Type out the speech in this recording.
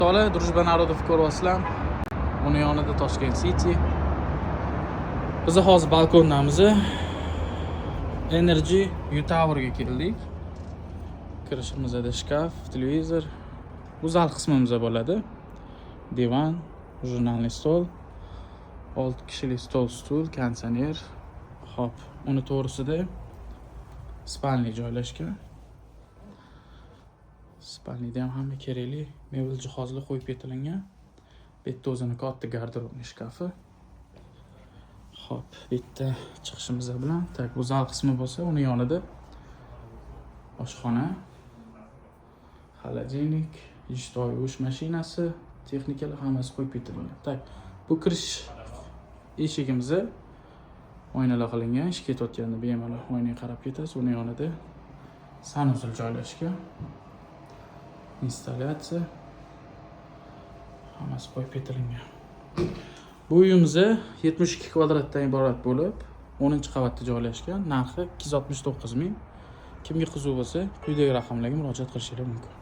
O'rtoqlar, Дружба народов ko'ryapsizlar. Uni yonida Toshkent City. Biz hozir balkondamiz. Energy U Towerga keldik. Kirishimizda shkaf, televizor. Bu zal qismimiz bo'ladi. Divan, журнальный stol, 6 kishilik stol, stul, konditsioner. Xo'p, uni to'g'risida спальный joylashgan. Спальный da ham hamma kerakli mebel jihozlar qo'yib ketilgan. Bu yerda o'zini katta garderobniy shkafi. Xo'p, bu yerda chiqishimiz bilan, так, bu zal qismi bo'lsa, uni yonida oshxona, холодильник, idish yuvish mashinasi, texnikalar hammasi qo'yib ketilgan. Так, bu kirish eshigimiz oynalar qilingan. Ish ketayotganda bemalol oynaga qarab ketasiz. Uni yonida санузел joylashgan. Installyatsiya hammasi qo'yib ketilgan. Bu uyimiz 72 kvadratdan iborat bo'lib, 10-qavatda joylashgan. Narxi 269 ming. Kimga qiziq bo'lsa, quyidagi raqamlarga murojaat qilishingiz mumkin.